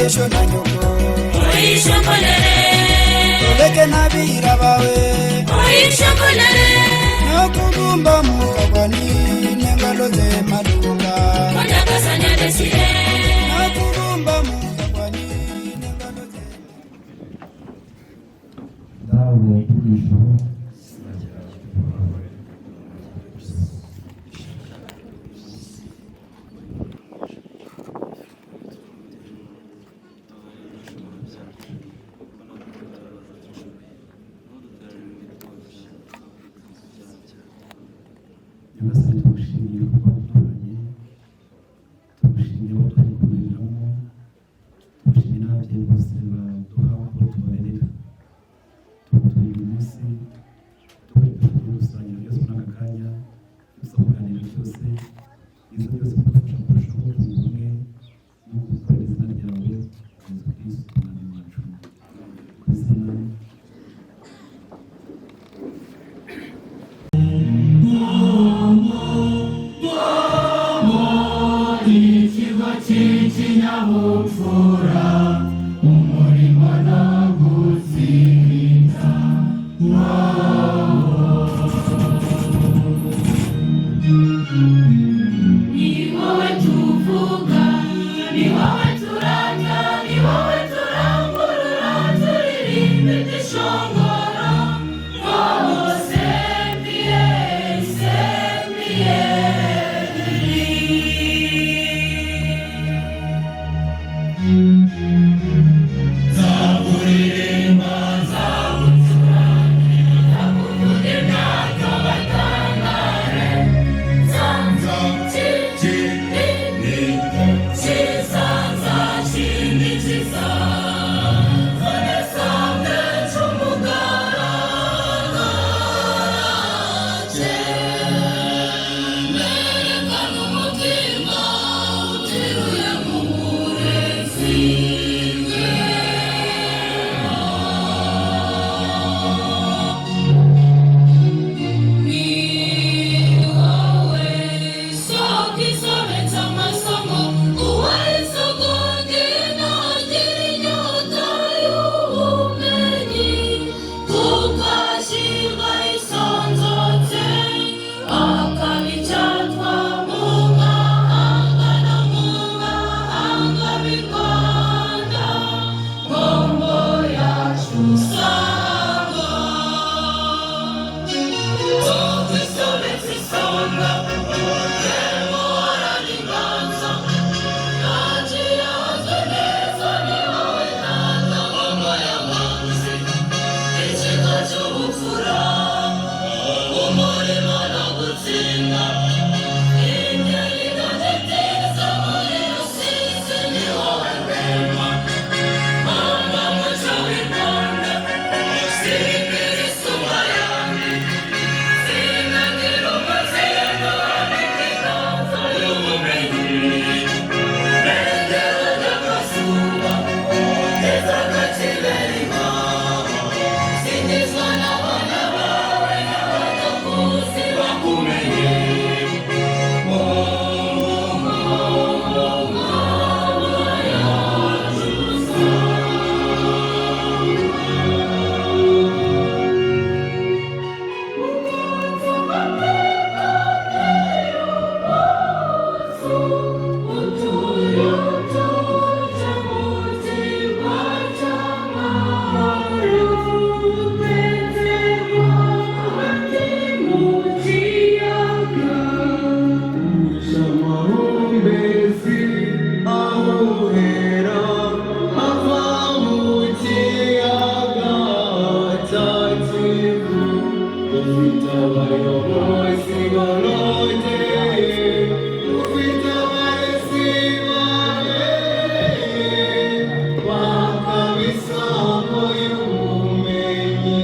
Oleke na nyoko. Uyishongolere. Oleke n'abiira bawe. Uyishongolere. N'okubumba mukakwani n'engalo ze malunga. Onyagasanya desire. N'okubumba mukakwani n'engalo ze. Dawe wo mu ijuru. Nyagasani, tugushimiye kuba duturanye, tugushimiye abo turi kunyuramo, tugushimiye n'ababyeyi bose baduha uko tubaberera. Tugutuye uyu munsi, tukwereka ko tugiye gusangira byose muri aka kanya, dusaba kuganira byose, ibyo byose kudufasha kurushaho kunga ubumwe no gukorera izina ryawe, Yezu Kristu Umwami wacu. Ku izina Ikigo cy'ikinyabupfura, umurimo no gutsinda. Ni wowe tuvuga, ni wowe turata, ni wowe turangurura, turirimba igishongoro ngo sembiye, sembiye. Nzakuririmba, Nzakuvuga imyato batangare, nzanza kindi cyiza, nzakindi cyiza, nzanesange cy'umugaragara, nerekana umutima utiruye mu burezi. Ni wowe soko isobetse amasomo, uwayisogongeye ntagira inyota y'ubumenyi, kuko ashyirwa isonzotse akaba icyatwa mu mahanga no mu mahanga b'i Rwanda, ngombo yacu sangwa. Isobetse isonga, yemuhorana inganzo, ntakiyazwe neza, ni wowe data ngoma y'amazi, ikigo cy'ubupfura, umurimo no gutsinda, ingeri idaditiza muri Rusizi, ni wowe rwema, mama muco w'i Rwanda, simbira isumba yanjye. Sinagira umuzingo w'imiganzo y'ubumenyi, Rengero ry'akazuba, keza gakibera inama, singizwa n'abana bawe n'abatakuzi bakumenye. Mama yacu. Amahumbezi ahuhera ava mu kiyaga cya Kivu, ufite abayobozi banogeye, ufite abarezi babereye, bakaba isoko y'ubumenyi.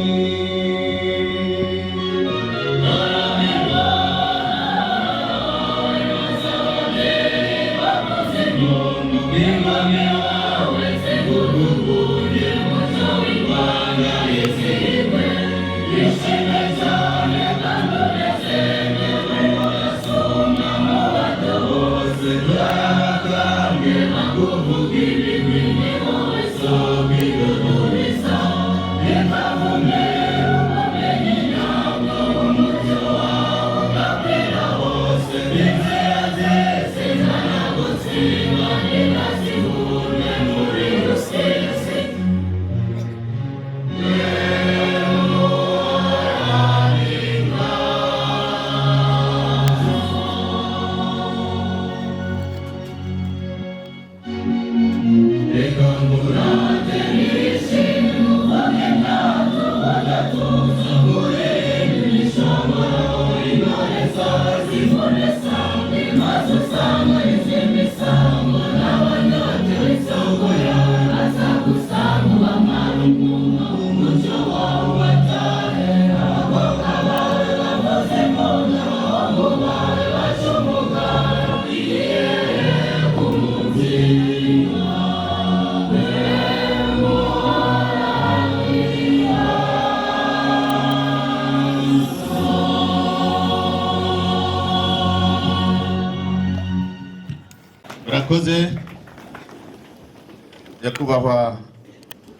Murakoze, nyakubahwa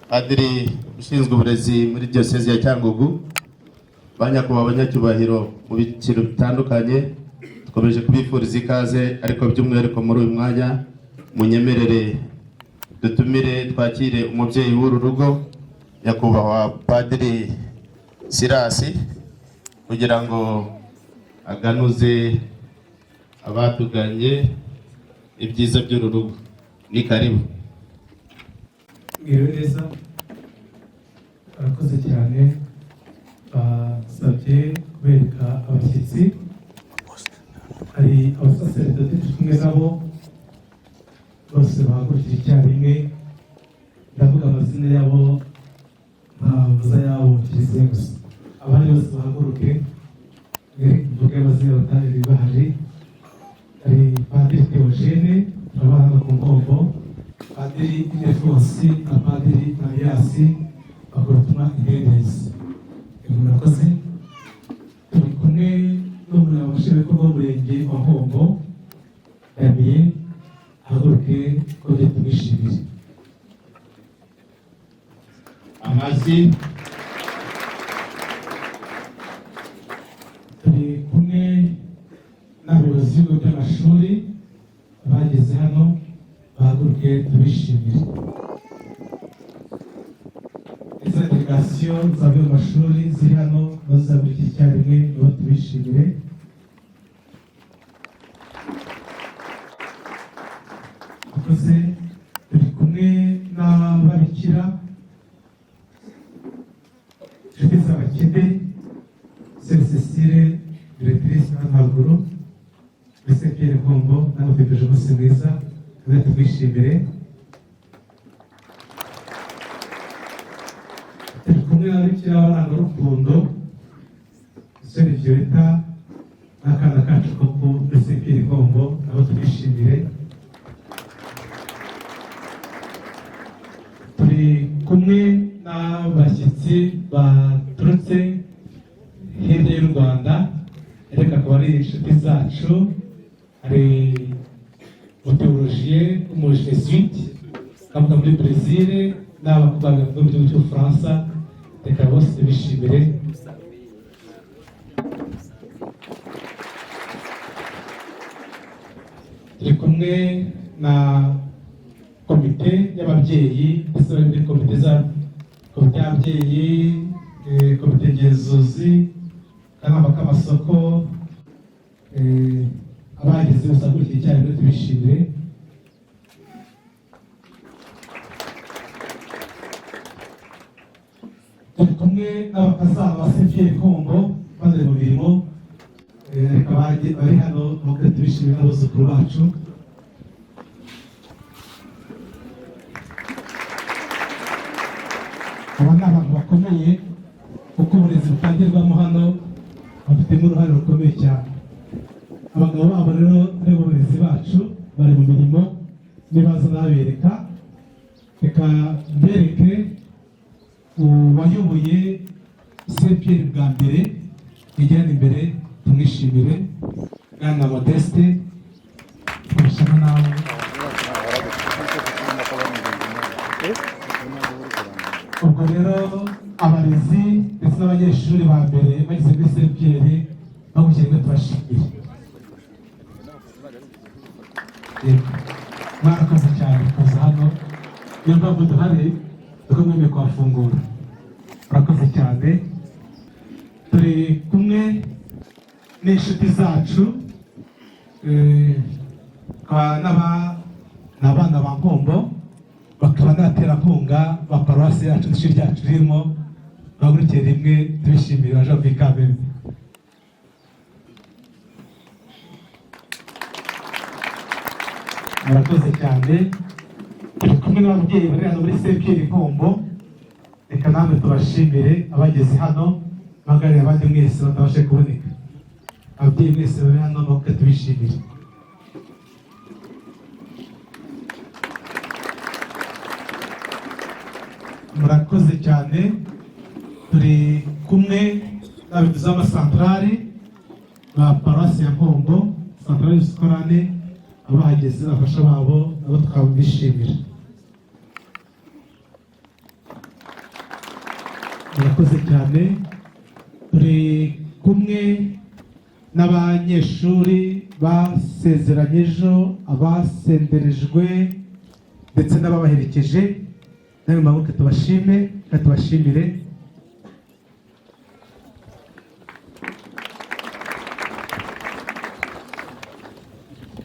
padiri ushinzwe uburezi muri Diyosezi ya Cyangugu, ba nyakubahwa abanyacyubahiro mu byiciro bitandukanye, dukomeje kubifuriza ikaze, ariko by'umwihariko muri uyu mwanya munyemerere dutumire twakire umubyeyi w'uru rugo, nyakubahwa Padiri Sirasi, kugira ngo aganuze abatuganye ibyiza by'uru rugo. Ni karibu. Mwiriwe neza, arakoze cyane. Basabye kubereka abashyitsi. Hari abasaseredoti turi kumwe nabo, bose bahagurukira icyarimwe. Ndavuga amazina yabo, ntavuze ayabo mu kiliziya gusa. Abandi bose bahaguruke, mvuge amazina batari bahari. Hari Padiri Theogene, turabana ku Nkombo, Padiri Ildefonsi na Padiri Mariasi bakora ubutumwa Indendezi. Yego, murakoze. Turi kumwe n'umunyamabanga nshingwabikorwa w'umurenge wa Nkombo, Damien, ahaguruke ko byo tumwishimire. Amashyi. Turi kumwe n'abayobozi b'ibigo by'amashuri bageze hano, bahaguruke tubishimire. Izo delegasiyo zavuye mu mashuri ziri hano nazo zahagurukira icyarimwe, nabo tubishimire. Akoze. Turi kumwe n'ababikira, inshuti z'abakene, Sœur Cécile, directrice hano haruguru muri Saint Pierre Nkombo, nawe twifuje umunsi mwiza, tuze tumwishimire. Turi kumwe n'ababikira b'abarangarukundo, Sœur Violeta n'akana kacu koko muri Saint Pierre Nkombo, nabo tubishimire. Turi kumwe n'abashyitsi baturutse hirya y'u Rwanda, ariko akaba ari inshuti zacu. Hari umuteolojiye w'umujesuite avuka muri Brezil n'abakobwa bavuka mu gihugu cy'Ubufaransa, reka bose bishimire. Turi kumwe na komite y'ababyeyi, ndetse bari muri komite za komite y'ababyeyi, komite ngenzuzi, akanama k'amasoko, abageze bose bakurikiye icyarimwe tubishimire. Turi kumwe n'abakazana ba Saint Pierre Nkombo baje mu mirimo, reka bari hano bakwiye tubishimire, n'abuzukuru bacu. Aba ni abantu bakomeye, kuko uburezi butangirwamo hano bafitemo uruhare rukomeye cyane. Abagabo babo rero aribo barezi bacu bari mu mirimo, nibaza nabereka. Reka mbereke uwayoboye Saint Pierre bwa mbere, ijyana imbere tumwishimire, Bwana Modeste kurushaho nawe. Ubwo rero abarezi ndetse n'abanyeshuri ba mbere bageze muri Saint Pierre bagushyiriye, tubashimire. Yego, mwarakoze cyane kuza hano, niyo mpamvu duhari kuko mwemeye kuhafungura. Murakoze cyane. Turi kumwe n'inshuti zacu, bakaba ni abana ba Nkombo, bakaba Abaterankunga ba paruwasi yacu n'ishuri ryacu ririmo bahagurukiye rimwe, tubishimire baje bavuye i Kamembe. Murakoze cyane. Turi kumwe n'ababyeyi bari hano muri Saint Pierre Nkombo. Reka namwe tubashimire abageze hano, bahagarariye abandi mwese batabashe kuboneka. Ababyeyi mwese bari hano, maboko tubishimire. Murakoze cyane. Turi kumwe n'abayobozi b'amasantarari ba paruwasi ya Nkombo, santarari Sikorane, abahageze, abafasha babo nabo tukabishimira. Murakoze cyane. Turi kumwe n'abanyeshuri basezeranye ejo, abasenderejwe ndetse n'ababaherekeje. Namwe maboko tubashime kandi tubashimire.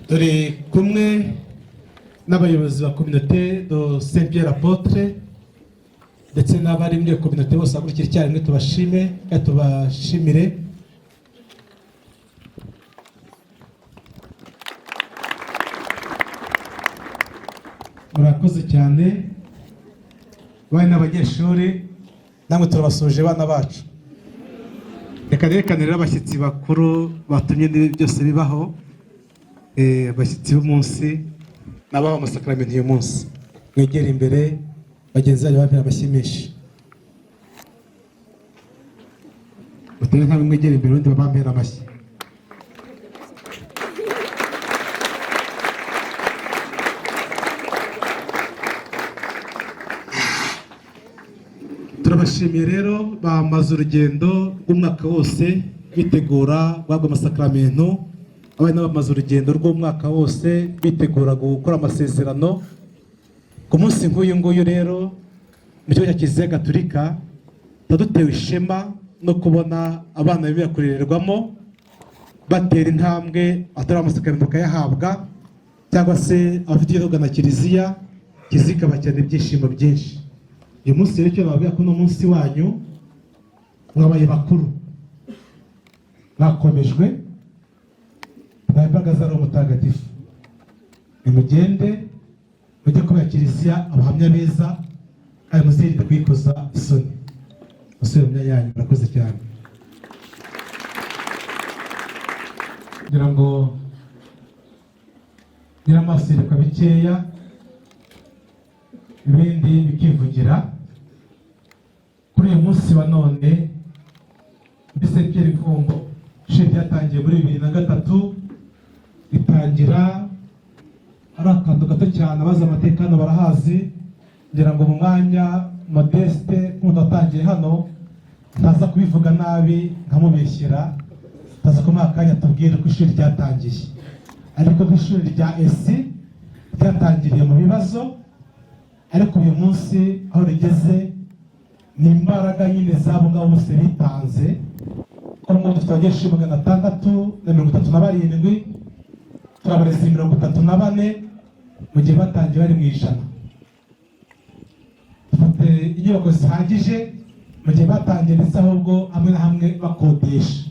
Turi kumwe n'abayobozi ba communauté de Saint Pierre Apôtre ndetse n'abari muri iyo communauté bose bahagurukiye icyarimwe, tubashime kandi tubashimire. Murakoze cyane. Bari n'abanyeshuri, namwe turabasuje bana bacu. Reka nerekane rero abashyitsi bakuru batumye n'ibi byose bibaho. Abashyitsi b'umunsi n'abaha amasakaramentu uyu munsi, mwegere imbere bagenzi banyu bampera amashyi menshi. Mutere ntabwo mwegere imbere ubundi babampera amashyi. Turabashimiye rero, bamaze urugendo rw'umwaka wose bitegura guhabwa amasakaramentu. Abana bamaze urugendo rw'umwaka wose bitegura gukora amasezerano. Ku munsi nk'uyu nguyu rero mu kigo cya Kiliziya Gatulika tuba dutewe ishema no kubona abana bemera kurererwamo batera intambwe, atari amasakaramentu bakayahabwa, cyangwa se abafite icyo kugana Kiliziya, Kiliziya ikabakirana ibyishimo byinshi. Uyu munsi rero icyo nababwira ko uno munsi wanyu mwabaye bakuru, mwakomejwe mwabaye imbaraga za Roho Mutagatifu. Nimugende mujye kubera Kiliziya abahamya beza, kandi muzirinde kuyikoza isoni. Musubire mu myanya yanyu. Murakoze cyane. Kugira ngo nyiramaso yerekwa bikeya, ibindi bikivugira. Kuri uyu munsi wa none muri Saint Pierre Nkombo, ishuri ryatangiye muri 2003, ritangira ari akantu gato cyane. Abazi amateka hano barahazi. Ngira ngo mu mwanya Modeste nk'umuntu watangiye hano ntaza kubivuga nabi nkamubeshyera, ntaza kumuha akanya tubwire uko ishuri ryatangiye. Ariko nk'ishuri rya esi ryatangiriye mu bibazo, ariko uyu munsi aho rigeze ni imbaraga nyine z'abo ngabo bose bitanze. Kuko ngubu dufite abanyeshuri 637, turabarezi 34, mu gihe batangiye bari mu 100. Dufite inyubako zihagije mu gihe batangiye ndetse ahubwo hamwe na hamwe bakodesha.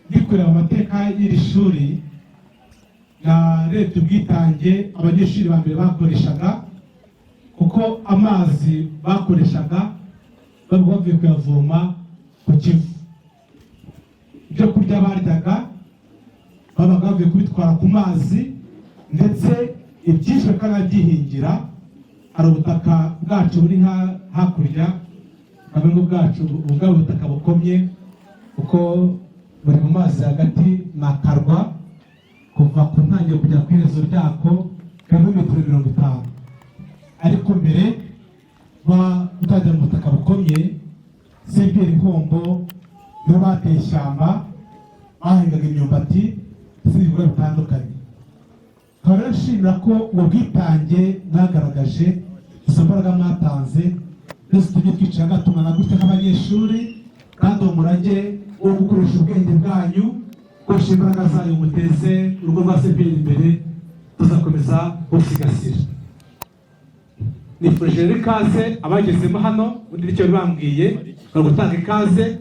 Ndi kureba amateka y'iri shuri, narebye ubwitange abanyeshuri ba mbere bakoreshaga, kuko amazi bakoreshaga baba bavuye kuyavoma ku Kivu. Ibyo kurya baryaga babaga bavuye kubitwara ku mazi, ndetse ibyinshi bakanabyihingira. Hari ubutaka bwacu buri hakurya, bamwe bwacu ubwabo butaka bukomye kuko buri mu mazi hagati, ni akarwa kuva ku ntangiriro kugera ku iherezo ryako karimo metero 50. Ariko mbere utajya mu butaka bukomye, Saint Pierre Nkombo nibo bateye ishyamba, bahingaga imyumbati ndetse n'ibikorwa bitandukanye. Nkaba rero nshimira ko ubwo bwitange mwagaragaje, izo mbaraga mwatanze, ndetse tujye twicara tungana gutya nk'abanyeshuri, kandi uwo murage wo gukoresha ubwenge bwanyu, gukoresha imbaraga zanyu muteze urugo rwa Saint Pierre imbere, tuzakomeza kuwusigasira. Nifurije rero ikaze abagezemo hano. Ubundi nicyo bari bambwiye bari gutanga ikaze.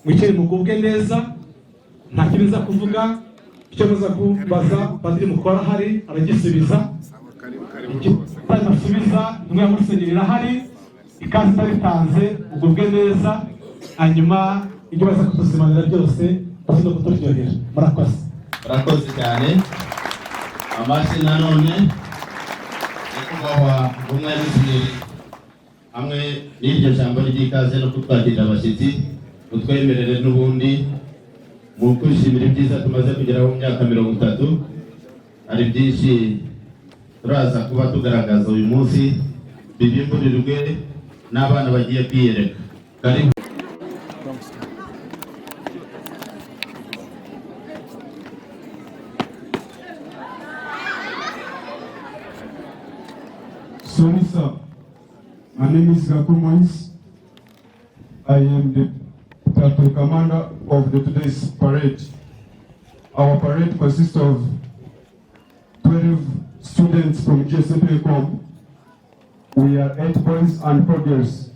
Mwicare mugubwe neza, nta kintu nza kuvuga. Icyo muza kubaza padiri mukuru arahari, aragisubiza. Asubiza intumwa ya musenyeri irahari. Ikaze itaritanze, ugubwe neza, hanyuma ibyo baza kutuzimanira byose baze no kuturyohera. Murakoze. Murakoze cyane. Amashyi nanone. Nyakubahwa intumwa ya musenyeri, hamwe n'iryo jambo ry'ikaze no kutwakirira abashyitsi, utwemerere n'ubundi mu kwishimira ibyiza tumaze kugeraho mu myaka 30. Hari byinshi turaza kuba tugaragaza uyu munsi, bibimburirwe n'abana bagiye kwiyereka. Karibu. Sorry, sir. My name is Gaku Moise. I am the platoon commander of the today's parade. Our parade consists of 12 students from GSP Com. We are 8 boys and 4 girls.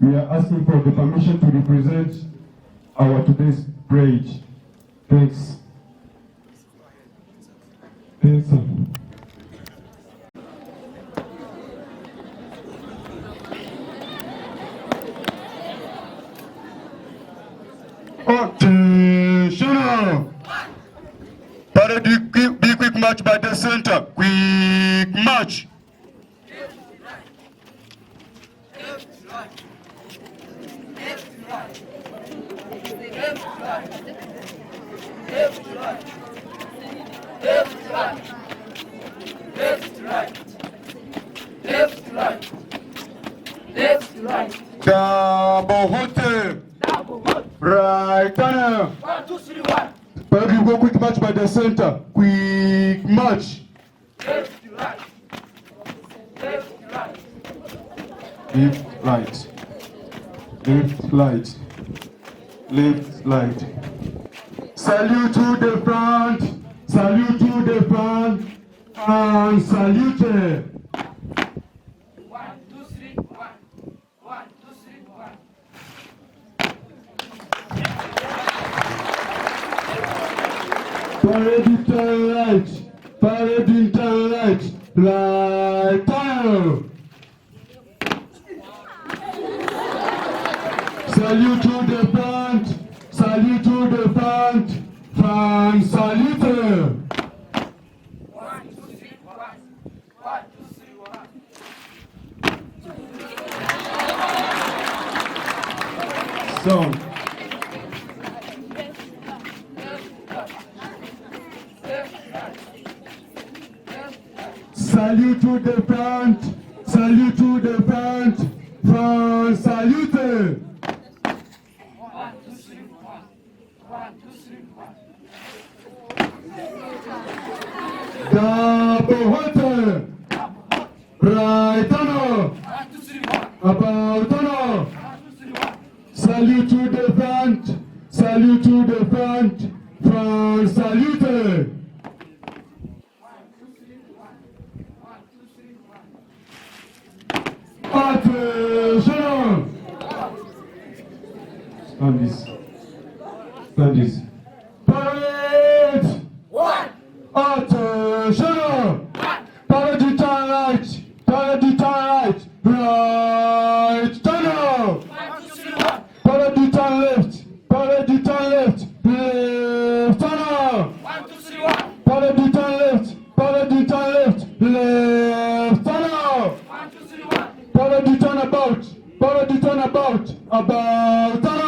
We are asking for the permission to represent our today's parade. Thanks. Thanks, sir. Attention! Parade be quick march by the center. Quick march. Left, right. Left, right. Left, right. Left, right. Left, right. Double hote. Right turn. 1, 2, 3, 1. Parade you go quick march by the center. Quick march. Left, right. Left, right. Left, right. Left, right. Left, right. Salute to the front. Salute to the front. And salute. 1, 2, 3, 1. 1, 2, 3, 1. Parade in turn right. Parade in turn right. Right turn. Salute to the front. Salute to the front. Front salute. 1, 2, 3, 1. 1, 2, 3, 1. So, Salute to the front. Salute to the front. Front salute. 1, 2, 3, 1. 1, 2, 3, 1. Double hote. Right turn. 1, 2, 3, 1. About turn. 1, 2, 3, 1. Salute to the front. Salute to the front. Front salute. 1, 2, 3, 1. 1, 2, 3, 1. Attention. stand this. Stand this. Parade. 1. Attention. Parade to turn right. Parade to turn right. Right turn. 1, 2, 3, 1. Parade to turn left. Parade to turn left. Left turn. 1, 2, 3, 1. Parade to turn left. Parade to turn left. Left turn. 1, 2, 3, 1. Parade to turn about. Parade to turn about. About turn.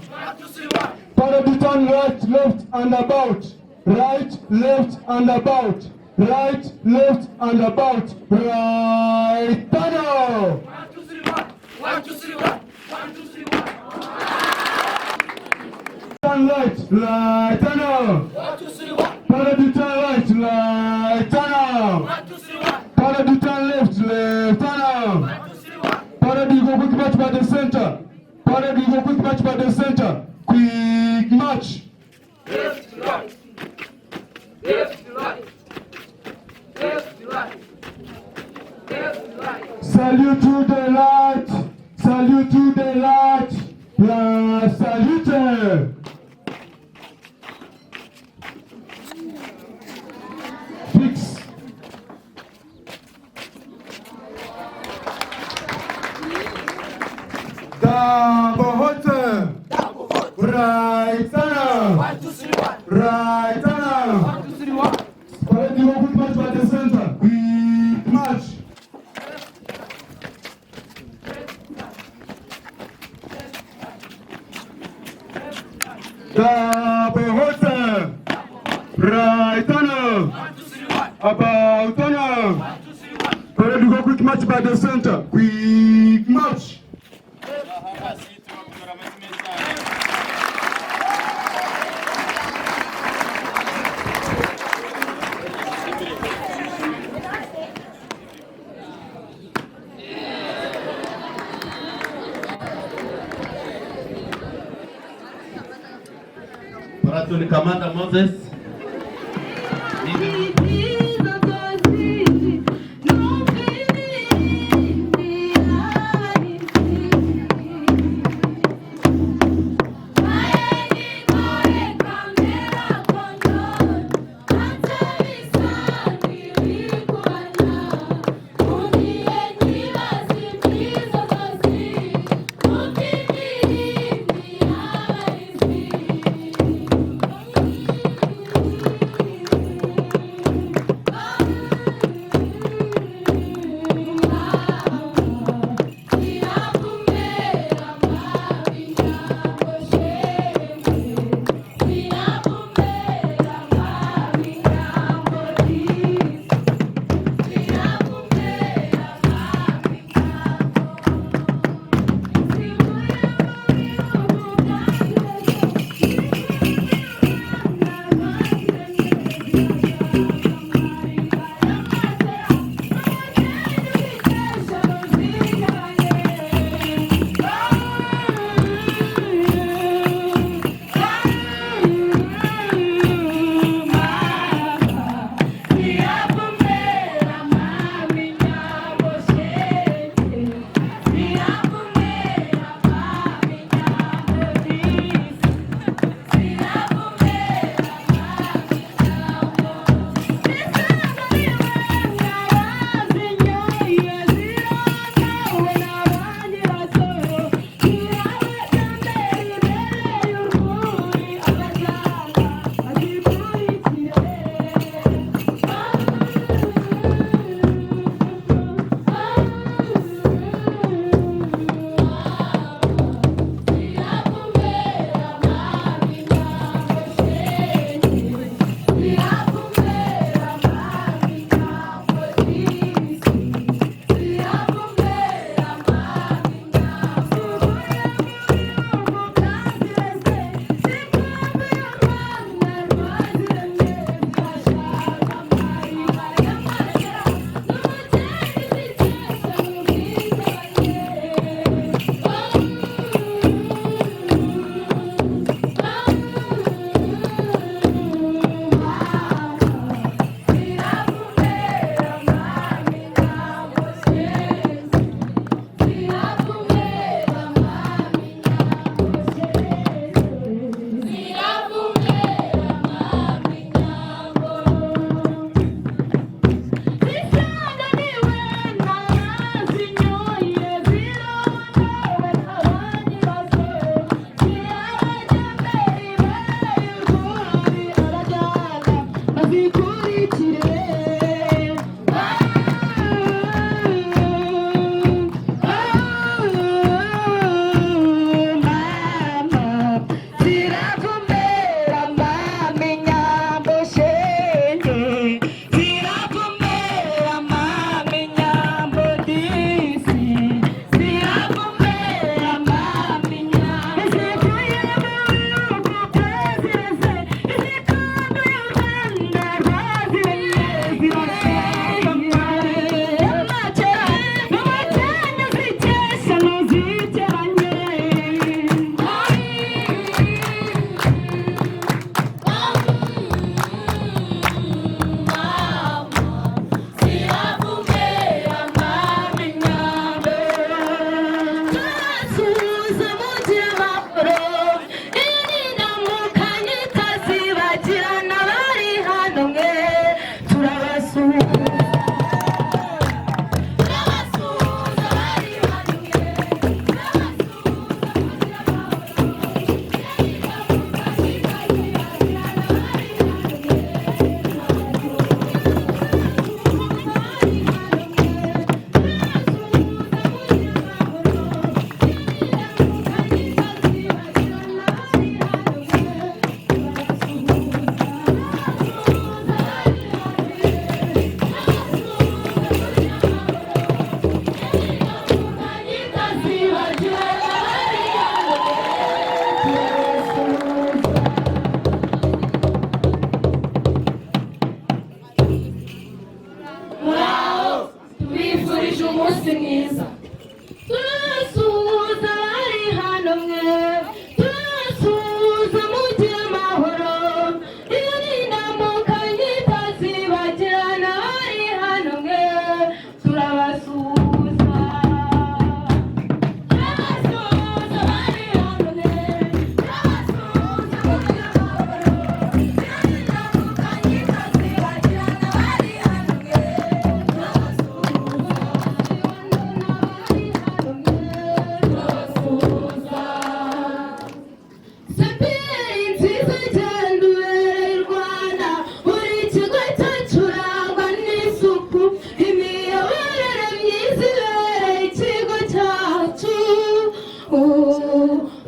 1, 2, 3, 1. Parade to turn right, left, and about. Right, left, and about. Right, left, and about. Right turn. 1, 2, 3, 1. 1, 2, 3, 1. 1, 2, 3, 1. Turn right, right turn. 1, 2, 3, 1. Parade to turn right, right turn. 1, 2, 3, 1. Parade to turn left, left turn. 1, 2, 3, 1. Parade you go quick march by the center. Parade you go quick march by the center. Quick march. Left, right. Left, right. Left, right. Left, right. Salute to the right. Salute to the right. La salute. Fix. Double hot. Right turn. 1, 2, 3, 1. Right turn. 1, 2, 3, 1. Parade go quick march by the center. Quick march. Double hot. Right turn. 1, 2, 3, 1. About turn. 1, 2, 3, 1. Parade go quick march by the center. Quick march. Platoon Commander Moses.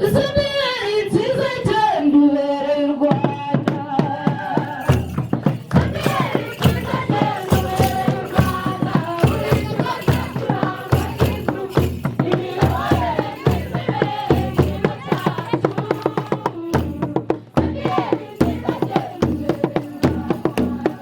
Semberi nziza cyane ubereye u Rwanda. Semberi nziza cyane ubereye u Rwanda. Uri gikorwa kirangwa n'isuku. Imiyoborere myiza ibereye igihugu cyacu. Semberi nziza cyane ubereye u Rwanda.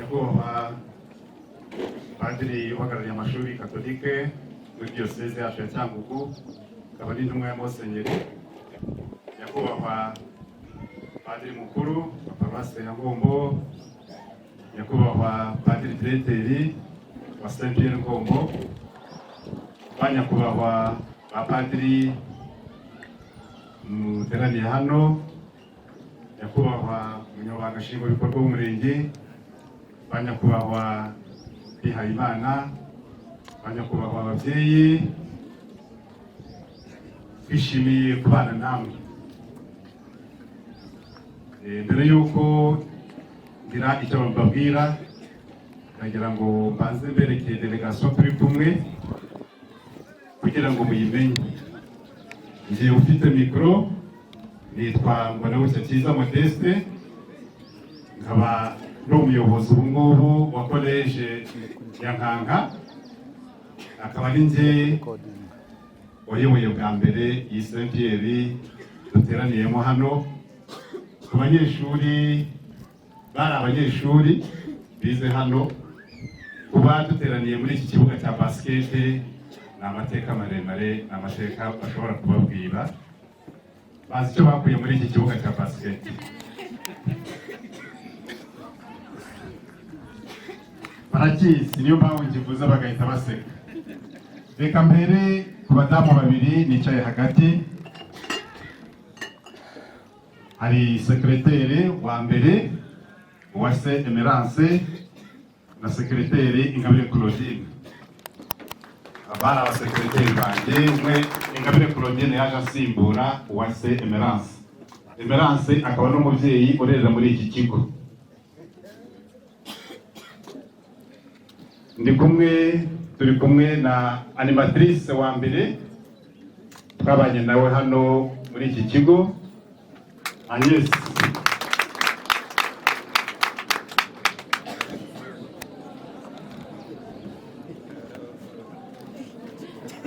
Nyakubahwa Padiri uhagarariye amashuri katolike muri Diyoseze yacu ya Cyangugu, akaba n'intumwa ya Musenyeri, Nyakubahwa Padiri mukuru wa Paruwasi ya Ngombo, Nyakubahwa Padiri Diregiteri wa Saint Pierre Ngombo, ba nyakubahwa ba padiri muteraniye hano, Nyakubahwa Umunyamabanga Nshingwabikorwa w'umurenge, ba nyakubahwa bihayimana, ba nyakubahwa ababyeyi, twishimiye kubana namwe. Mbere y'uko ngira icyo mbabwira, ndagira ngo mbanze mbereke délégation turi kumwe kugira ngo muyimenye. Ngiye ufite mikoro, nitwa Mbonabucya Cyiza Modeste, nkaba ndi umuyobozi ubu ngubu wa Collège ya Nkanka, akaba ari njye wayoboye bwa mbere iyi Saint Pierre duteraniyemo hano. Ku banyeshuri bari abanyeshuri bize hano, kuba duteraniye muri iki kibuga cya basket ni amateka maremare, ni amateka bashobora kubabwira. Bazi icyo bakuye muri iki kibuga cya basket? Barakizi, niyo mpamvu nkivuze bagahita baseka. Reka mbere ku badamu babiri nicaye hagati. Hari secrétaire wa mbere, Uwase Emerance, na secrétaire Ingabire Claudine. Bari abasekreteri banjye. Umwe, Ingabire Claudine, yaje asimbura Uwase Emerance. Emerance akaba n'umubyeyi urerera muri iki kigo. Ndi kumwe, turi kumwe na animatrice wa mbere twabanye nawe hano muri iki kigo, Agnes.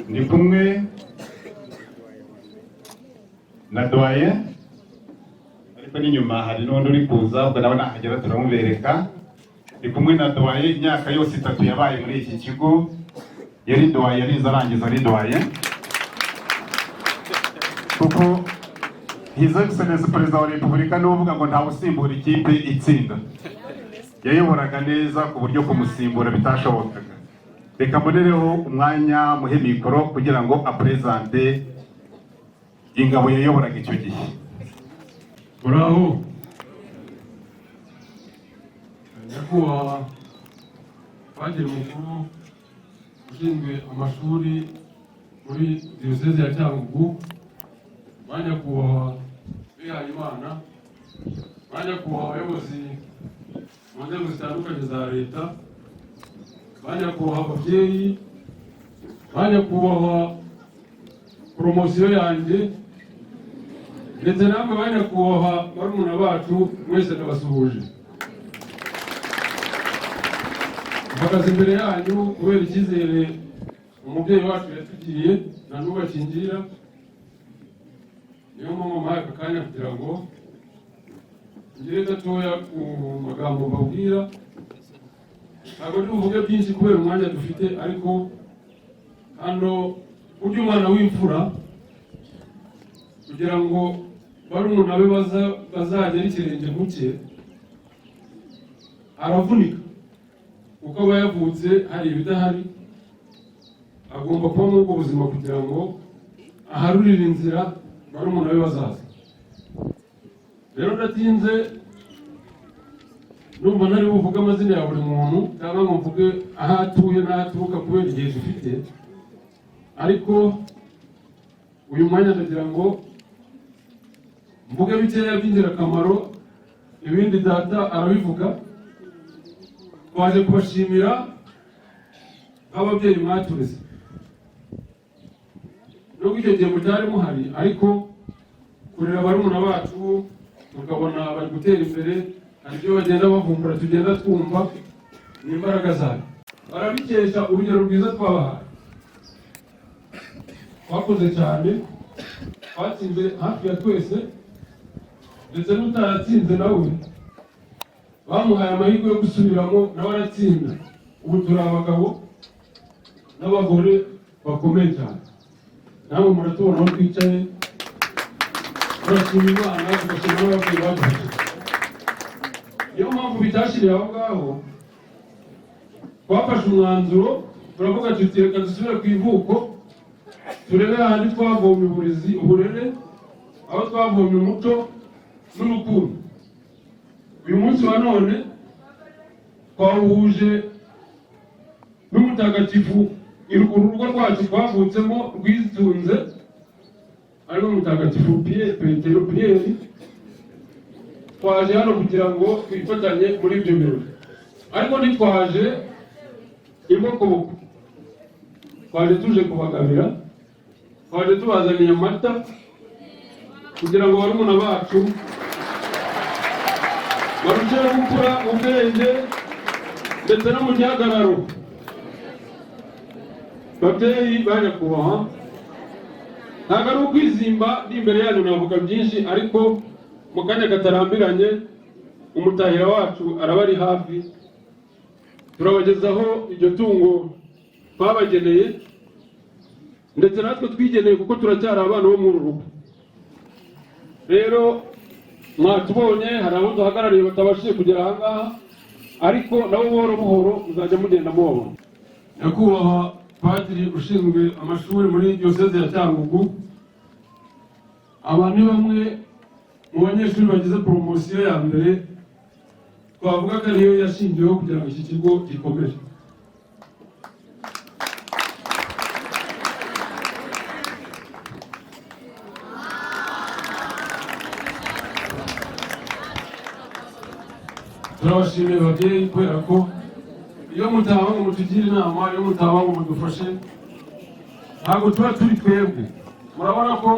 Ndi kumwe na doyen, ariko n'inyuma hari n'undi uri kuza, ubwo nawe nahagera turamubereka. Ndi kumwe na doyen, imyaka yose 3 yabaye muri iki kigo yari doyen, yarize arangiza ari doyen, kuko His Excellency Perezida wa Repubulika niwe uvuga ngo ntawe usimbura ikipe itsinda. Yayoboraga neza ku buryo kumusimbura bitashobokaga. Reka mbonereho umwanya muhe mikoro kugira ngo apresente ingabo yayoboraga icyo gihe. Muraho, Nyakubahwa Padiri mukuru ushinzwe amashuri muri Diyoseze ya Cyangugu, ba nyakubahwa bihayimana, ba nyakubahwa abayobozi mu nzego zitandukanye za leta, ba nyakubahwa ababyeyi, ba nyakubahwa promotion yanjye, ndetse namwe ba nyakubahwa barumuna bacu, mwese ndabasuhuje. Mpagaze imbere yanyu kubera icyizere umubyeyi wacu yatugiriye na n'ubu akingira. Niyo mpamvu mpaye aka kanya kugira ngo ngire gatoya ku magambo mbabwira. Ntabwo ndi buvuge byinshi kubera umwanya dufite, ariko hano burya umwana w'imfura, kugira ngo barumuna be bazagere ikirenge mu cye, aravunika, kuko aba yavutse hari ibidahari. Agomba kuba muri ubwo buzima kugira ngo aharurire inzira barumuna be bazaza. Rero ndatinze, numva ntari buvuge amazina ya buri muntu cyangwa ngo mvuge aho atuye n'aho aturuka kubera igihe dufite, ariko uyu mwanya ndagira ngo mvuge bikeya by'ingirakamaro, ibindi data arabivuga. Twaje kubashimira nk'ababyeyi mwatureze, nubwo icyo gihe mutari muhari, ariko kurera barumuna bacu tukabona bari gutera imbere, hari ibyo bagenda bavumbura tugenda twumva, ni imbaraga zayo barabikesha urugero rwiza twabahaye. Twakoze cyane, twatsinze hafi ya twese, ndetse n'utaratsinze nawe. Bamuhaye amahirwe yo gusubiramo, nawe aratsinda. Ubu turi abagabo n'abagore bakomeye cyane. Namwe muratubona aho twicaye, turashima Imana, tugashima n'ababyeyi badufashije. Niyo mpamvu bitashiriye aho ngaho. Twafashe umwanzuro, turavuga tuti: "Reka dusubire ku ivuko, turebe ahandi twavomye uburezi, uburere, aho twavomye umuco n'urukundo." Uyu munsi wa none twawuhuje n'umutagatifu urugo rwacu twavutsemo rwitunze, ariwe Mutagatifu Petero Piyeri. Twaje hano kugira ngo twifatanye muri ibyo birori, ariko ntitwaje imbokoboko. Twaje tuje kubagabira, twaje tubazaniye amata kugira ngo barumuna bacu barusheho gukura mu bwenge ndetse no mu gihagararo. Babyeyi ba nyakubahwa, ntabwo ari ukwizimba, ndi imbere yanyu navuga byinshi, ariko mu kanya katarambiranye umutahira wacu araba ari hafi. Turabagezaho iryo tungo twabageneye, ndetse natwe twigeneye, kuko turacyari abana bo muri uru rugo. Rero mwatubonye, hari abo duhagarariye batabashije kugera aha ngaha, ariko nabo buhoro buhoro muzajya mugenda mubabona. Nyakubahwa Padiri ushinzwe amashuri muri Diyoseze ya Cyangugu, aba ni bamwe mu banyeshuri bagize poromosiyo ya mbere, twavuga ko ariyo yashingiweho kugira ngo iki kigo gikomere. Turabashimiye babyeyi, kubera ko iyo mutaba ngo mutugire inama, iyo mutaba ngo mudufashe, ntabwo tuba turi twebwe. Murabona ko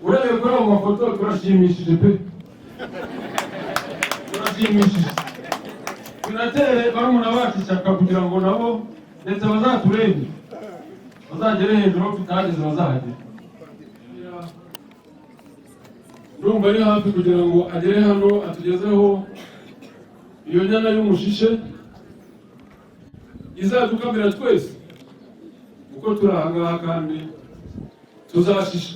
urebeye kuri ayo mafoto turashimishije pe, turashimishije. Tunatere barumuna bacu ishyaka kugira ngo nabo ndetse bazaturenge, bazagere hejuru aho tutageze, bazahagere. Ndumva ari hafi kugira ngo agere hano atugezeho iyo nyana y'umushishe izadukamira twese uko turi aha ngaha, kandi tuzashisha.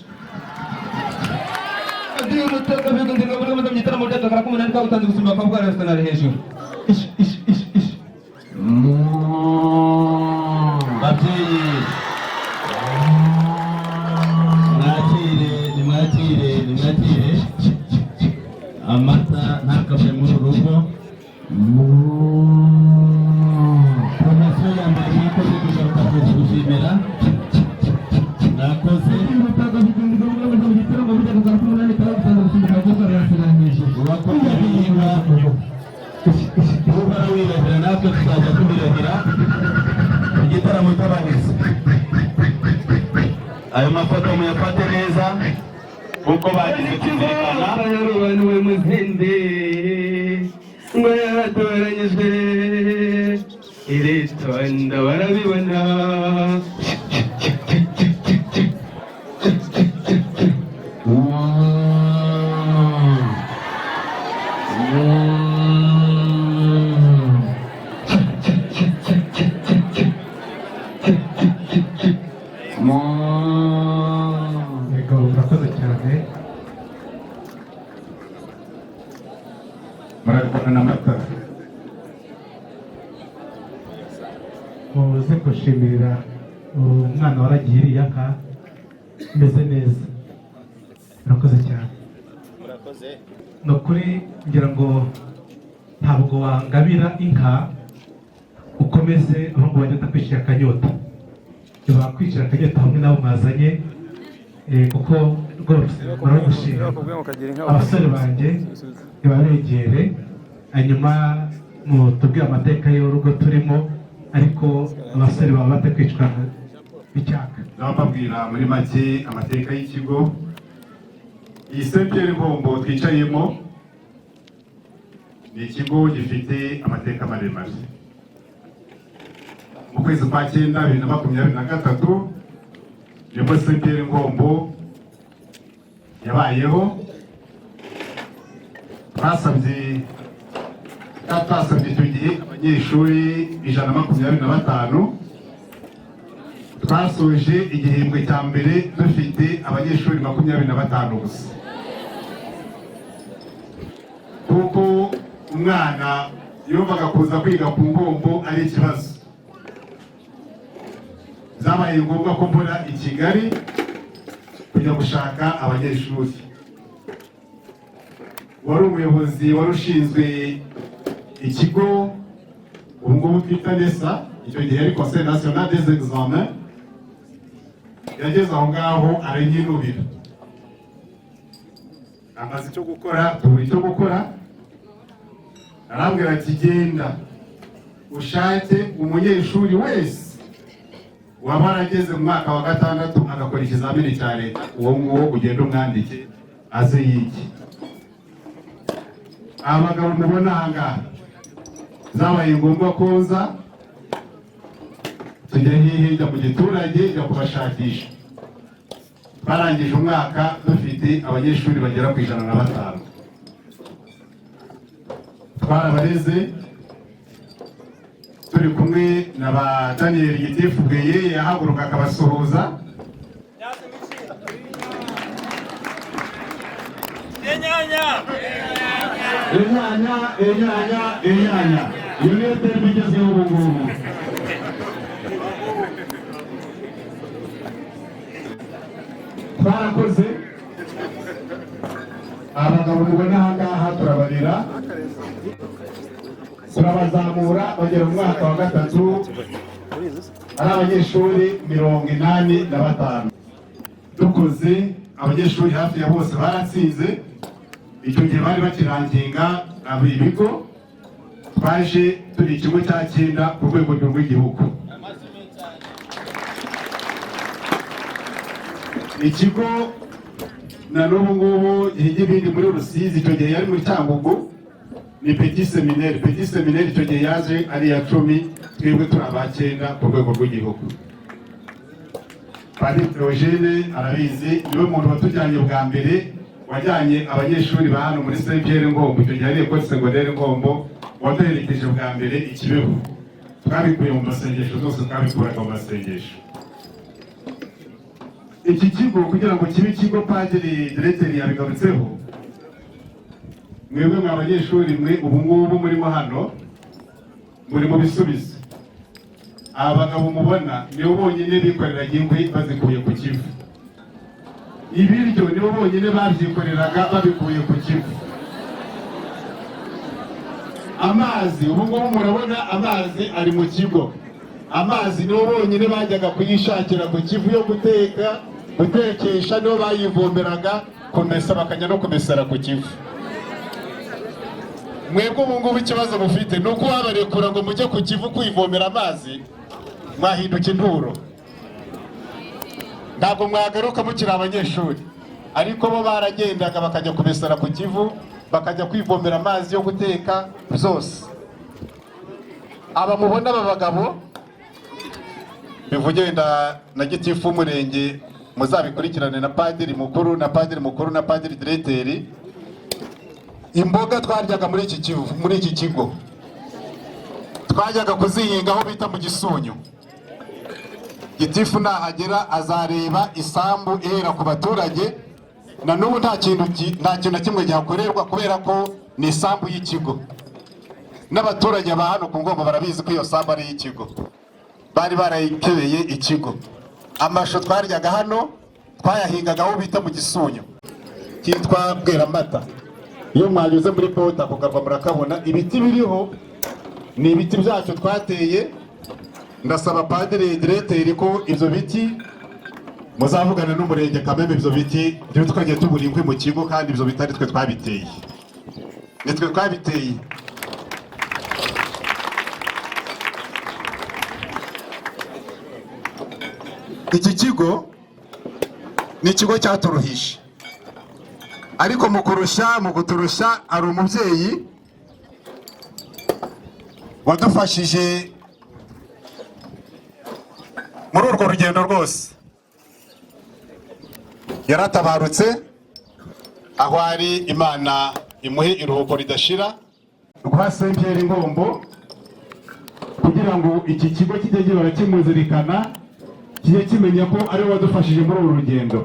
Babyeyi, mwakire, nimwakire, nimwakire amata, ntakave muri uru rugo. Poromosiyo ya mbere, mwakoze kugaruka gushimira, mwakoze. Urakoze inka, uhora wirahira, natwe tuzajya tubirahira. Igitaramo cy'abahizi, ayo mafoto muyafate neza kuko bagize kuzirikana. Yarobanuwe muzindi ngo yaratoranyijwe, iritonda barabibona. Yego, murakoze cyane. Murarwana n'amata. Muze gushimira umwana waragiye iriya nka imeze neza. Murakoze cyane. Ni ukuri ngira ngo ntabwo wangabira inka ukomeze ahubwo bajya batakwicira akanyota, ntibakwicira akanyota hamwe n'abo mwazanye, kuko rwose muragushima. Abasore banjye ntibabegere, hanyuma mutubwire amateka y'urugo turimo, ariko abasore baba batakwicwa n'icyaka. Ndababwira muri make amateka y'ikigo. Iyi Saint Pierre Nkombo twicayemo ni ikigo gifite amateka maremare. Mu kwezi kwa 9 2023 nibwo Saint Pierre Nkombo yabayeho. Twasabye Twasabye icyo gihe abanyeshuri 125. Twasoje igihembwe cya mbere dufite abanyeshuri 25 gusa, kuko umwana yumvaga kuza kwiga ku Ngombo ari ikibazo. Byabaye ngombwa ko mbona i Kigali kujya gushaka abanyeshuri. Wari umuyobozi wari ushinzwe ikigo, ubu ngubu twita NESA, icyo gihe yari Conseil National des Examens, yageze aho ngaho aranyinubira, amaze icyo gukora, tubura icyo gukora. Arambwira ati: "Genda ushake umunyeshuri wese waba warageze mu mwaka wa gatandatu agakora ikizamini cya leta, uwo nguwo ugenda umwandike aze yige." Abagabo mubona aha ngaha, zabaye ngombwa koza tujya hehe? Njya mu giturage, njya kubashakisha. Barangije umwaka dufite abanyeshuri bagera ku 105. Twarabareze turi kumwe na ba Daniel Gitifu Bweye, yahaguruka akabasuhuza. Inyanya! Inyanya, inyanya, inyanya, iyo niyo terme igezweho ubu ngubu. Twarakoze, abagabo mubona aha ngaha turabarera, turabazamura bagera mu mwaka wa gatatu ari abanyeshuri 85. Dukoze, abanyeshuri hafi ya bose baratsinze. Icyo gihe bari bakiranginga ibigo, twaje turi ikigo cya cyenda ku rwego rw'igihugu. Ikigo na n'ubu ngubu gihiga ibindi muri Rusizi, icyo gihe yari muri Cyangugu, ni Petit Séminaire. Petit Séminaire icyo gihe yaje ari iya 10, twebwe turi aba cyenda ku rwego rw'igihugu. Padiri Theogene arabizi, niwe muntu watujyanye bwa mbere, wajyanye abanyeshuri ba hano muri Saint Pierre Ngombo, icyo gihe ari Ecole Secondaire Ngombo, waduherekeje bwa mbere i Kibeho. Twabikuye mu masengesho, zose twabikuraga mu masengesho. Iki kigo kugira ngo kibe ikigo, padiri diregiteri yabigarutseho, mwebwe mwa abanyeshuri mwe ubu ngubu murimo hano, muri mu bisubizo. Aba bagabo mubona nibo bonyine bikoreraga inkwi bazikuye ku Kivu. Ibiryo nibo bonyine babyikoreraga babikuye ku Kivu. Amazi, ubu ngubu murabona amazi ari mu kigo, amazi nibo bonyine bajyaga kuyishakira ku Kivu yo guteka, gutekesha nibo bayivomeraga, kumesa bakajya no kumesera ku Kivu. Mwebwe ubu ngubu ikibazo mufite ni uko wabarekura ngo mujye ku Kivu kwivomera amazi, mwahinduka inturo, ntabwo mwagaruka mukiri abanyeshuri. Ariko bo baragendaga bakajya kumesera ku Kivu, bakajya kwivomera amazi yo guteka byose. Aba mubona, aba bagabo, bivuge wenda na gitifu w'umurenge, muzabikurikirane na padiri mukuru na padiri mukuru na padiri diregiteri. Imboga twaryaga muri iki Kivu, muri iki kigo, twajyaga kuzihinga aho bita mu Gisunyu. Gitifu nahagera azareba isambu ihera ku baturage, na n'ubu nta kintu na kimwe gihakorerwa kubera ko ni isambu y'ikigo. N'abaturage ba hano ku Ngombo barabizi ko iyo sambu ari iy'ikigo, bari barayikebeye ikigo. Amashu twaryaga hano twayahingaga aho bita mu Gisunyu, kitwa Bweramata. Iyo mwanyuze muri pota ku karwa murakabona ibiti biriho, ni ibiti byacu twateye. Ndasaba padiri diregiteri ko ibyo biti muzavugana n'umurenge Kamembe, ibyo biti ntibtukajye tubura inkwi mu kigo, kandi ibyo biti ari twe twabiteye, ni twe twabiteye. Iki kigo ni ikigo cyaturuhishe, ariko mu kurushya, mu kuturushya, hari umubyeyi wadufashije muri urwo rugendo rwose. Yaratabarutse, aho ari Imana imuhe iruhuko ridashira. Rwa Saint Pierre Ngombo, kugira ngo iki kigo kijye gihora kimuzirikana, kijye kimenya ko ariwe wadufashije muri uru rugendo.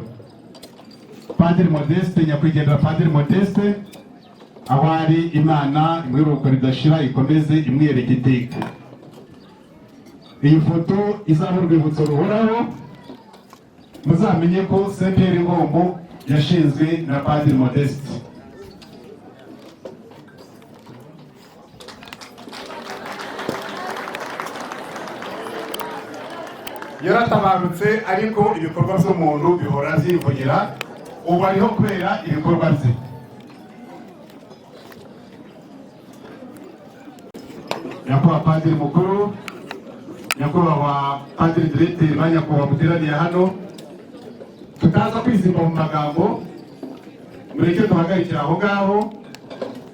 Padiri Modeste, nyakwigendera Padiri Modeste, aho ari Imana imwiruko ridashira, ikomeze imwereke iteka. Iyi foto izaba urwibutso ruhoraho, muzamenye ko Saint Pierre Ngombo yashinzwe na Padiri Modeste. Yaratabarutse, ariko ibikorwa by'umuntu bihora byivugira. Ubu ariho kubera ibikorwa bye. Nyakubahwa Padiri Mukuru, Nyakubahwa Padiri Diregiteri, ba nyakubahwa muteraniye hano, tutaza kwizimba mu magambo, mureke duhagarikire aho ngaho.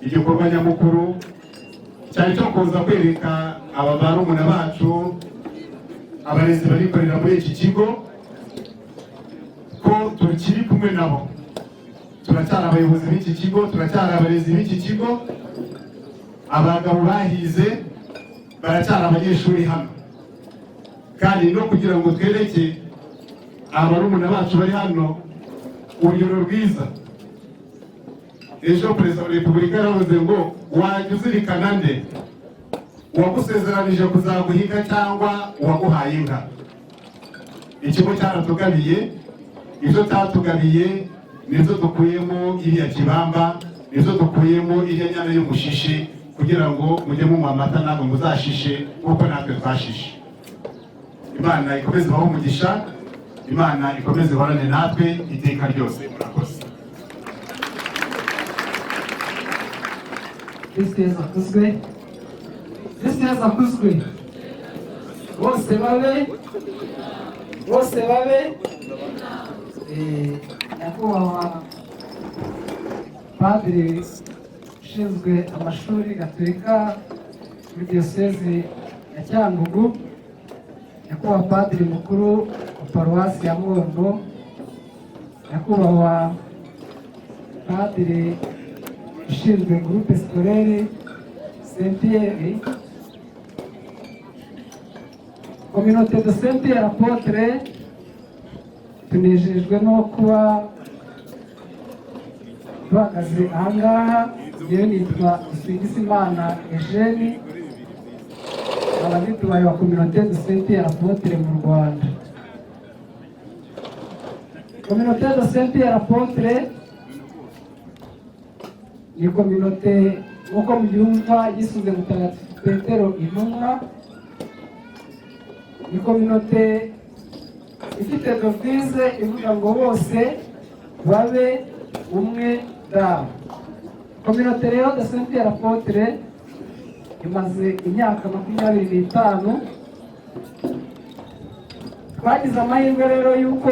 Igikorwa nyamukuru cyari cyo kuza kwereka aba barumuna bacu, abarezi barikorera muri iki kigo, ko tukiri kumwe nabo. Turacyari abayobozi b'iki kigo, turacyari abarezi b'iki kigo. Abagabo bahize baracyari abanyeshuri hano. Kandi no kugira ngo twereke abarumuna bacu bari hano urugero rwiza. Ejo Perezida wa Repubulika yaravuze ngo: "Wajya uzirikana nde, uwagusezeranije kuzaguha inka cyangwa uwaguhaye inka?" Ikigo cyaratugabiye. Ibyo cyatugabiye nizo dukuyemo iriya kibamba, nizo dukuyemo iriya nyana y'umushishi, kugira ngo mujye munywa amata namwe muzashishe nk'uko natwe twashishe. Imana ikomeze ibahe umugisha, Imana ikomeze ihorane natwe iteka ryose. Murakoze. Kristo Yesu akuzwe! Kristo Yesu akuzwe! Bose babe, bose babe. Nyakubahwa Padiri ushinzwe amashuri gatolika muri Diyosezi ya Cyangugu, Nyakubahwa Padiri Mukuru wa Paruwasi ya Mwondo, Nyakubahwa Padiri ushinzwe Groupe Scolaire Saint Pierre, Communauté de Saint Pierre Apôtre, tunejejwe no kuba duhagaze ahangaha. Yewe, nitwa Dusingisimana Eugene, nkaba nitubaye wa Communauté de Saint Pierre Apôtre mu Rwanda. Communauté de Saint Pierre Apôtre ni communauté, nk'uko mubyumva, yisuze Mutagatifu Petero intumwa. Ni communauté ifite devise ivuga ngo: "Bose babe umwe dawe." Communauté rero de Saint Pierre Apôtre imaze imyaka 25. Twagize amahirwe rero y'uko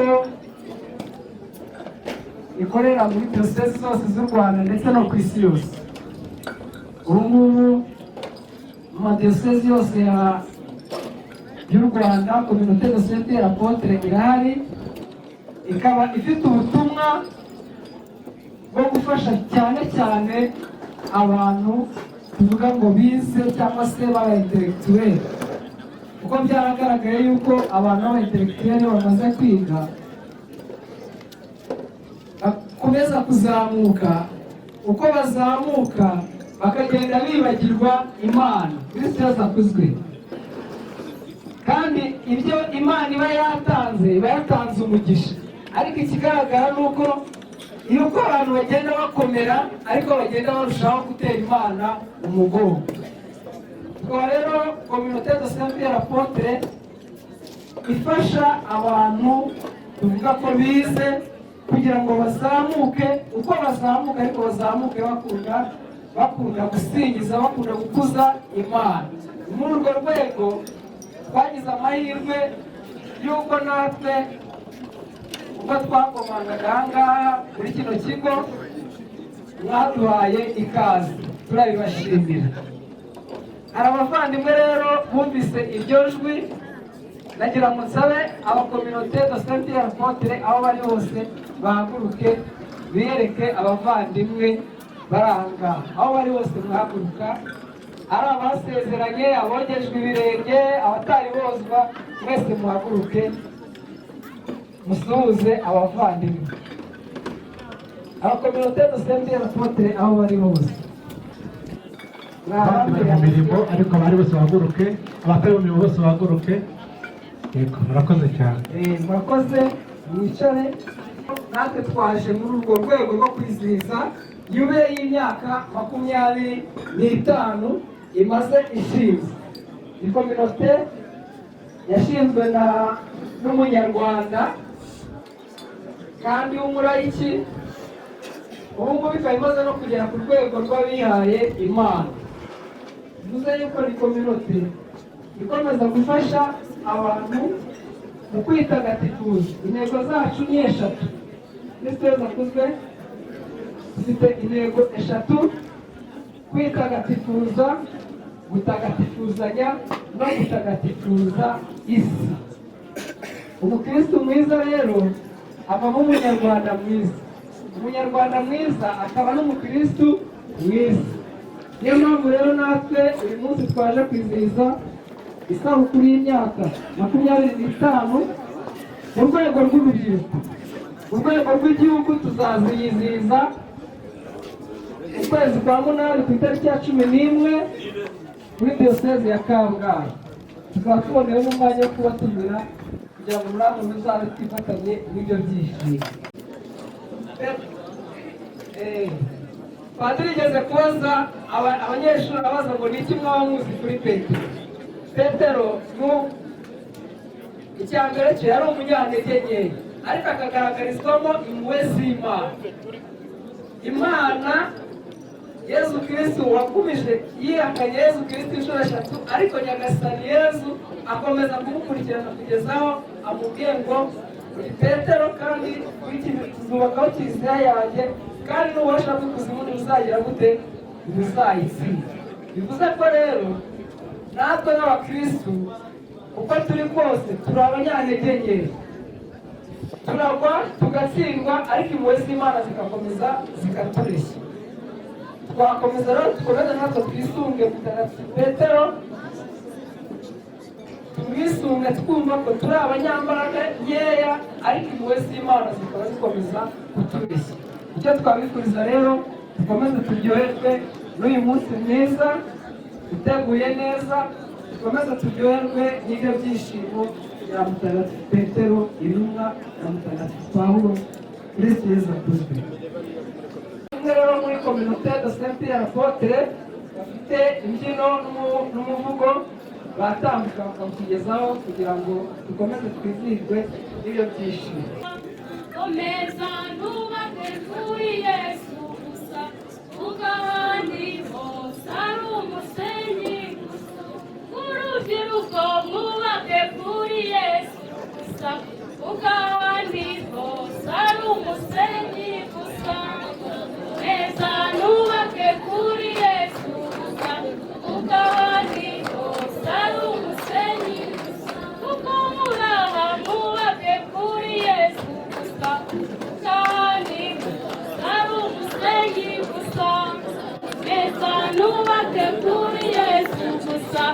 ikorera muri diyosezi zose z'u Rwanda ndetse no ku isi yose. Ubu ngubu mu madiyosezi yose y'u Rwanda, Communauté de Saint Pierre Apôtre irahari, ikaba ifite ubutumwa bwo gufasha cyane cyane abantu tuvuga ngo bize cyangwa se baba intellectuel, kuko byaragaragaye yuko abantu b'aba intellectuel bamaze kwiga bakomeza kuzamuka. Uko bazamuka bakagenda bibagirwa Imana. Kristo Yesu akuzwe! Kandi ibyo Imana iba yatanze, iba yatanze umugisha, ariko ikigaragara ni uko iyo uko abantu bagenda bakomera, ariko bagenda barushaho gutera Imana umugongo. Tukaba rero Communauté de Saint Pierre Apôtre ifasha abantu tuvuga ko bize kugira ngo bazamuke. Uko bazamuka, ariko bazamuke bakunda gusingiza, bakunda gukuza Imana. Muri urwo rwego twagize amahirwe y'uko natwe ubwo twakomangaga aha ngaha muri kino kigo, mwaduhaye ikaze, turabibashimira. Hari abavandimwe rero bumvise iryo jwi. Nagira ngo nsabe aba Communauté de Saint Pierre Apôtre aho bari hose bahaguruke, biyereke abavandimwe bari aha ngaha. Aho bari hose muhaguruka. Ari abasezeranye, abogejwe ibirenge, abatari bozwa, mwese muhaguruke musuhuze abavandimwe. Aba communauté de Saint Pierre Apôtre aho bari hose. Abandi bari mu mirimo, ariko abari bose bahaguruke, abatari mu mirimo bose bahaguruke. Yego, murakoze cyane. Murakoze, mwicare. Natwe twaje muri urwo rwego rwo kwizihiza yubile y'imyaka 25 imaze ishinzwe. Ni communauté yashinzwe na n'umunyarwanda kandi w'umurayiki. Ubu ngubu ikaba imaze no kugera ku rwego rw'abihaye Imana. Bivuze yuko ni communauté ikomeza gufasha abantu mu kwitagatifuza. Intego zacu ni eshatu. Kristo Yezu akuzwe. Dufite intego eshatu: kwitagatifuza, gutagatifuzanya no gutagatifuza isi. Umukristo mwiza rero avamo umunyarwanda mwiza, umunyarwanda mwiza akaba n'umukristo mwiza. Niyo mpamvu rero natwe uyu munsi twaje kwizihiza isabukuru y'imyaka 25 mu rwego rw'urubyiruko. Mu rwego rw'igihugu tuzaziyizihiza ukwezi kwa munani ku itariki ya 11 muri Diyoseze ya Kabgayi. Tukaba tuboneyeho n'umwanya wo kubatumira kugira ngo namwe muzabe twifatanye n'ibyo byishimo. Padiri igeze kubaza abanyeshuri, abaza ngo: "Ni iki mwaba muzi kuri Petero?" Petero mu icya mbere cye yari umunyantege nkeya, ariko akagaragarizwamo impuhwe z'Imana. Imana Yezu Kirisitu wakumije yihakanye Yezu Kirisitu inshuro eshatu, ariko Nyagasani Yezu akomeza kumukurikirana kugeza aho amubwiye ngo: "Uri Petero, kandi tuzubakaho kiliziya yanjye, kandi n'ububasha bw'ikuzimu ntibuzagira gute? Ntibuzayitsinda." Bivuze ko rero natwe nk'abakirisitu, uko turi kose turi abanyantege nkeya, turagwa tugatsindwa, ariko impuhwe z'Imana zigakomeza zikatureshya. Twakomeza rero, dukomeze natwe twisunge Mutagatifu Petero, tumwisunge twumva ko turi abanyambaraga nkeya, ariko impuhwe z'Imana zikaba zikomeza kutureshya. Icyo twabifuriza rero, dukomeze turyoherwe n'uyu munsi mwiza uteguye neza, dukomeze turyoherwe n'ibyo byishimo bya Mutagatifu Petero intumwa na Mutagatifu Pawulo. Kristo Yezu akuzwe. Umwe rero muri communauté de Saint Pierre Apôtre bafite imbyino n'umuvugo batambuka bakawutugezaho kugira ngo dukomeze twizihirwe n'ibyo byishimo. Komeza nubake kuri Yesu gusa, kuko ahandi hose ari umusenyi gusa. Urubyiruko, mwubake kuri Yesu gusa, kuko ahandi hose ari umusenyi gusa. Komeza nubake kuri Yesu gusa, kuko ahandi hose ari umusenyi gusa. Kuko muri aha mwubake kuri Yesu gusa, kuko ahandi hose ari umusenyi gusa. Komeza nubake kuri Yesu gusa,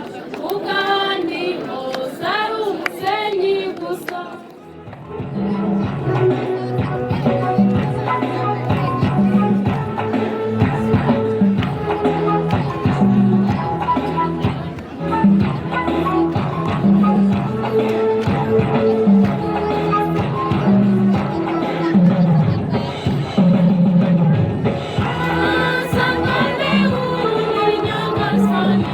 kuko ahandi hose ari umusenyi gusa. Sangane uri Nyagasani.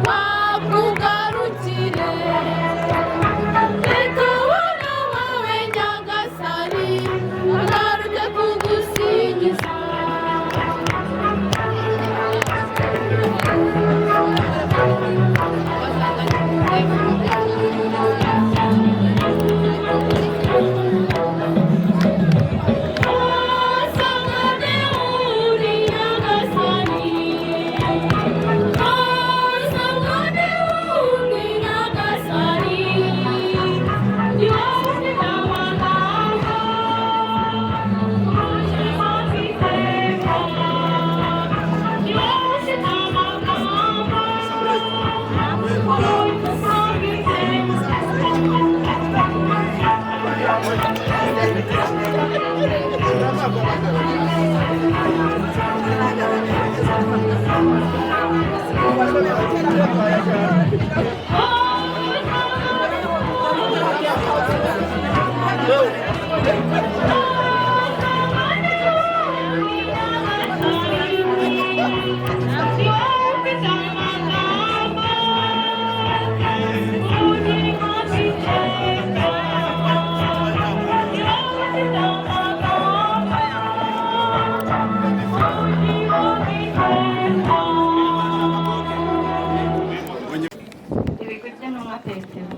Wakugarukire. Reka abana bawe Nyagasani bagaruke kugusingiza. Ibigwi by'intumwa Petero.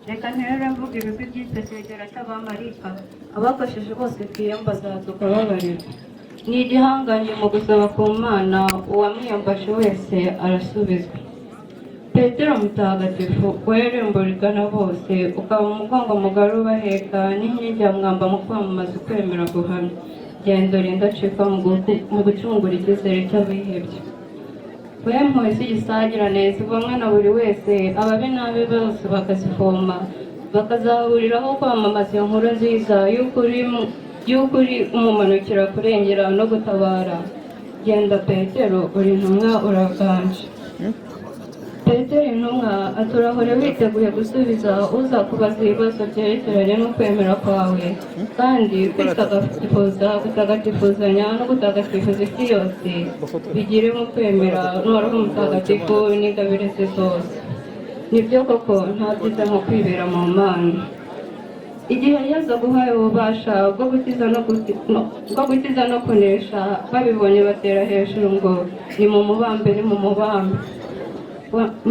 Reka nterure mvuga ibigwi by'icyo cyegera cy'abamarika abakosheje bose twiyambaza tukababarira. Ni igihangange mu gusaba ku Mana, uwamwiyambaje wese arasubizwa. Petero mutagatifu, wowe rigana bose, ukaba umugongo mugari ubaheka n'inkingi ya mwamba mu kwamamaza ukwemera guhamya, genda urinda acika mu gucungura icyizere cy'abihebye. We mpuhwe z'igisagirane zivomwa na buri wese, ababi n'abi bose bakazivoma, bakazahuriraho kwamamaza iyo nkuru nziza y'ukuri umumanukira kurengera no gutabara. Genda Petero, uri intumwa, uraganje. Petero intumwa aturahore witeguye gusubiza uzakubaza ibibazo byerekeranye no kwemera kwawe, kandi kwitagatifuza, gutagatifuzanya no gutagatifuza isi yose bigire mu kwemera n'uwari mutagatifu n'ingabire ze zose. Nibyo koko nta byiza nko kwibera mu Mana. Igihe Yezu aguhaye ububasha bwo gukiza no kunesha, babibonye batera hejuru ngo ni mu mubambe, ni mu mubambe.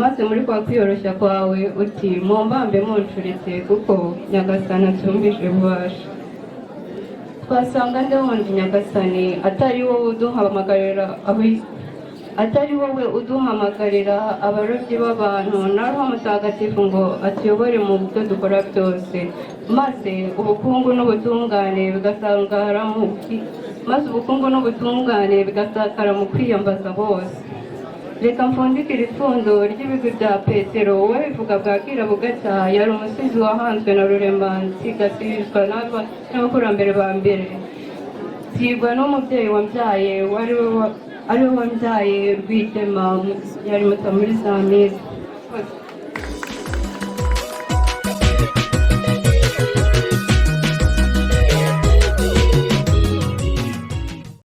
Maze muri kwa kwiyoroshya kwawe uti mumbambe muncuritse, kuko Nyagasani atumbije ububasha. Twasanga nde wundi Nyagasani atari wowe uduhamagarira atari wowe uduhamagarira abarobyi b'abantu na Roho Mutagatifu ngo atuyobore mu byo dukora byose, maze ubukungu n'ubutungane bigasakara mu maze ubukungu n'ubutungane bigasakara mu kwiyambaza bose. Reka mfundike iri pfundo ry'ibigwi bya Petero. Uwabivuga bwakira bugacya, yari umusizi wahanzwe na Rurema, nsigasizwa n'abakurambere ba mbere, nsigwa n'umubyeyi wambyaye ari we wambyaye Rwigema, yari Mutamuriza.